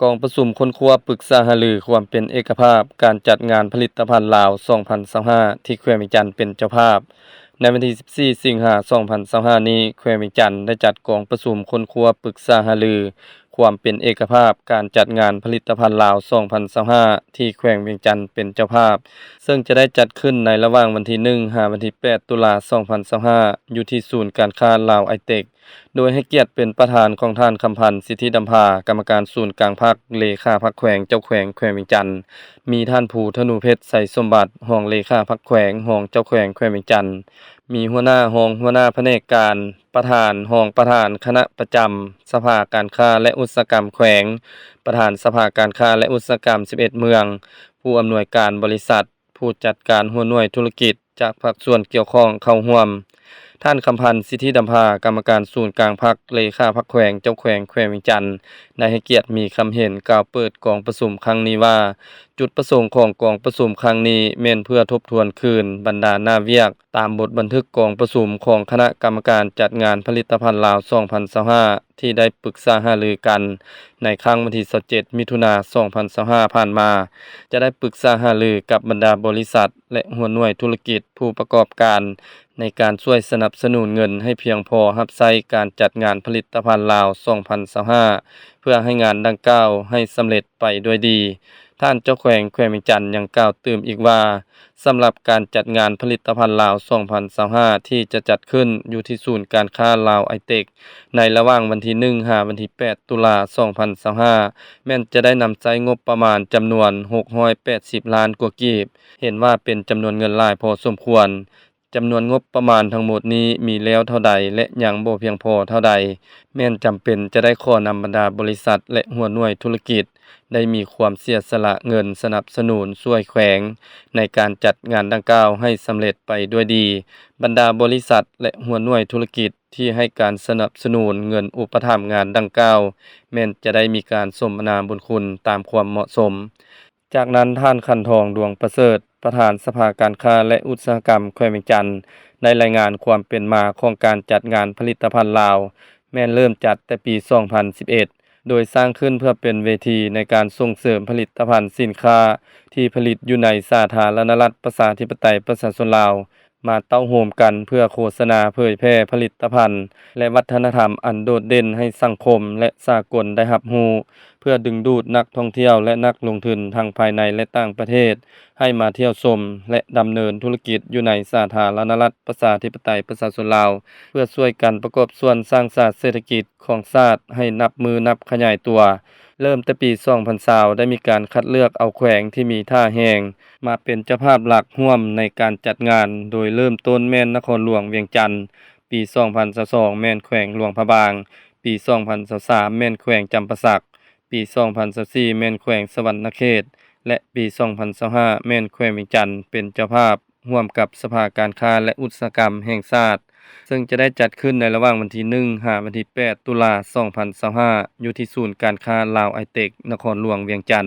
ກອງປະຊຸມຄົ້ນຄວ້າປຶກສາຫາລືຄວາມເປັນເອກະພາບການຈັດງານຜະລິດຕະພັນລາວສອງພັນຊາວຫ້າ ທີ່ແຂວງວຽງຈັນເປັນເຈົ້າພາບ. ໃນວັນທີສິບສີ່ ສິງຫາ ສອງພັນຊາວຫ້າ ນີ້, ແຂວງວຽງຈັນໄດ້ຈັດກອງປະຊຸມຄົ້ນຄວ້າປຶກສາຫາລືຄວາມເປັນເອກະພາບການຈັດງານຜະລິດຕະພັນລາວສອງພັນຊາວຫ້າ ທີ່ແຂວງວຽງຈັນເປັນເຈົ້າພາບ, ເຊິ່ງຈະໄດ້ຈັດຂຶ້ນໃນລະຫວ່າງວັນທີໜຶ່ງ ຫາວັນທີແປດ ຕຸລາ ສອງພັນຊາວຫ້າ ຢູ່ທີ່ສູນການຄ້າລາວໄອເຕັກ. ໂດຍໃຫ້ກຽດເປັນປະທານຂອງທ່ານ ຄຳພັນ ສິດທິດຳພາ ກຳມະການສູນກາງພັກ, ເລຂາພັກແຂວງ, ເຈົ້າແຂວງແຂວງວຽງຈັນ, ມີທ່ານ ພູທະນູເພັດ ໄຊສົມບັດ ຮອງເລຂາພັກແຂວງ, ຮອງເຈົ້າແຂວງແຂວງວຽງຈັນ, ມີຫົວໜ້າ, ຮອງຫົວໜ້າພະແນກການ, ປະທານ, ຮອງປະທານຄະນະປະຈຳສະພາການຄ້າ ແລະ ອຸດສາຫະກຳແຂວງ, ປະທານສະພາການຄ້າ ແລະ ອຸດສາຫະກຳສິບເອັດເມືອງ, ຜູ້ອຳນວຍການບໍລິສັດ, ຜູ້ຈັດການຫົວໜ່ວຍທຸລະກິດຈາກພາກສ່ວນກ່ຽວຂ້ອງເຂົ້າຮ່ວມ. ທ່ານ ຄຳພັນ ສິດທິດຳພາ ກຳມະການສູນກາງພັກ, ເລຂາພັກແຂວງ, ເຈົ້າແຂວງແຂວງວຽງຈັນ ໄດ້ໃຫ້ກຽດມີຄຳເຫັນກ່າວເປີດກອງປະຊຸມຄັ້ງນີ້ວ່າ, ຈຸດປະສົງຂອງກອງປະຊຸມຄັ້ງນີ້ແມ່ນເພື່ອທົບທວນຄືນບັນດາໜ້າວຽກຕາມບົດບັນທຶກກອງປະຊຸມຂອງຄະນະກຳມະການຈັດງານຜະລິດຕະພັນລາວສອງພັນຊາວຫ້າ ທີ່ໄດ້ປຶກສາຫາລືກັນໃນຄັ້ງວັນທີຊາວເຈັດ ມິຖຸນາ ສອງພັນຊາວຫ້າ ຜ່ານມາ, ຈະໄດ້ປຶກສາຫາລືກັບບັນດາບໍລິສັດ ແລະ ຫົວໜ່ວຍທຸລະກິດຜູ້ປະກອບການ ໃນການຊ່ວຍສະໜັບສະໜູນເງິນໃຫ້ພຽງພໍຮັບໃຊ້ການຈັດງານຜະລິດຕະພັນລາວສອງພັນຊາວຫ້າ ເພື່ອໃຫ້ງານດັ່ງກ່າວໃຫ້ສຳເລັດໄປດ້ວຍດີ. ທ່ານເຈົ້າແຂວງແຂວງວຽງຈັນຍັງກ່າວຕື່ມອີກວ່າ, ສຳລັບການຈັດງານຜະລິດຕະພັນລາວສອງພັນຊາວຫ້າ ທີ່ຈະຈັດຂຶ້ນຢູ່ທີ່ສູນການຄ້າລາວໄອເຕັກ ໃນລະຫວ່າງວັນທີໜຶ່ງ ຫາວັນທີແປດ ຕຸລາ ສອງພັນຊາວຫ້າ ແມ່ນຈະໄດ້ນຳໃຊ້ງົບປະມານຈຳນວນຫົກຮ້ອຍແປດສິບລ້ານກວ່າກີບ, ເຫັນວ່າເປັນຈຳນວນເງິນຫຼາຍພໍສົມຄວນ. ຈຳນວນງົບປະມານທັງໝົດນີ້ມີແລ້ວເທົ່າໃດ ແລະ ຍັງບໍ່ພຽງພໍເທົ່າໃດ, ແມ່ນຈຳເປັນຈະໄດ້ຂໍນຳບັນດາບໍລິສັດ ແລະ ຫົວໜ່ວຍທຸລະກິດ ໄດ້ມີຄວາມເສຍສະຫຼະເງິນສະໜັບສະໜູນຊ່ວຍແຂວງໃນການຈັດງານດັ່ງກ່າວໃຫ້ສຳເລັດໄປດ້ວຍດີ. ບັນດາບໍລິສັດ ແລະ ຫົວໜ່ວຍທຸລະກິດທີ່ໃຫ້ການສະໜັບສະໜູນເງິນອຸປະຖຳງານດັ່ງກ່າວ ແມ່ນຈະໄດ້ມີການສົມນາບຸນຄຸນຕາມຄວາມເໝາະສົມ. ຈາກນັ້ນ, ທ່ານ ຂັນທອງ ດວງປະເສີດ ປະທານສະພາການຄ້າ ແລະ ອຸດສາຫະກຳແຂວງວຽງຈັນ ໄດ້ລາຍງານຄວາມເປັນມາຂອງການຈັດງານຜະລິດຕະພັນລາວ ແມ່ນເລີ່ມຈັດແຕ່ປີສອງພັນສິບເອັດ ໂດຍສ້າງຂຶ້ນເພື່ອເປັນເວທີໃນການສົ່ງເສີມຜະລິດຕະພັນສິນຄ້າທີ່ຜະລິດຢູ່ໃນສາທາລະນະລັດ ປະຊາທິປະໄຕ ປະຊາຊົນລາວ ມາເຕົ້າໂຮມກັນເພື່ອໂຄສະນາເຜີຍແຜ່ຜະລິດຕະພັນ ແລະ ວັດທະນະທຳອັນໂດດເດັ່ນໃຫ້ສັງຄົມ ແລະ ສາກົນໄດ້ຮັບຮູ້, ເພື່ອດຶງດູດນັກທ່ອງທ່ຽວ ແລະ ນັກລົງທຶນທັງພາຍໃນ ແລະ ຕ່າງປະເທດ ໃຫ້ມາທ່ຽວຊົມ ແລະ ດຳເນີນທຸລະກິດຢູ່ໃນສາທາລະນະລັດ ປະຊາທິປະໄຕ ປະຊາຊົນລາວ ເພື່ອຊ່ວຍກັນປະກອບສ່ວນສ້າງສາເສດຖະກິດຂອງຊາດໃຫ້ນັບມື້ນັບຂະຫຍາຍຕົວ. ເລີ່ມແຕ່ປີສອງພັນຊາວ ໄດ້ມີການຄັດເລືອກເອົາແຂວງທີ່ມີທ່າແຮງ ມາເປັນເຈົ້າພາບຫຼັກຮ່ວມໃນການຈັດງານ, ໂດຍເລີ່ມຕົ້ນແມ່ນນະຄອນຫຼວງວຽງຈັນ, ປີສອງພັນຊາວສອງ ແມ່ນແຂວງຫຼວງພະບາງ, ປີສອງພັນຊາວສາມ ແມ່ນແຂວງຈຳປາສັກ, ປີສອງພັນຊາວສີ່ ແມ່ນແຂວງສະຫວັນນະເຂດ ແລະ ປີສອງພັນຊາວຫ້າ ແມ່ນແຂວງວຽງຈັນເປັນເຈົ້າພາບ ຮ່ວມກັບສະພາການຄ້າ ແລະ ອຸດສາຫະກຳແຫ່ງຊາດ, ເຊິ່ງຈະໄດ້ຈັດຂຶ້ນໃນລະຫວ່າງວັນທີໜຶ່ງ ຫາວັນທີແປດ ຕຸລາ ສອງພັນຊາວຫ້າ ຢູ່ທີ່ສູນການຄ້າລາວໄອເຕັກ ນະຄອນຫຼວງວຽງຈັນ.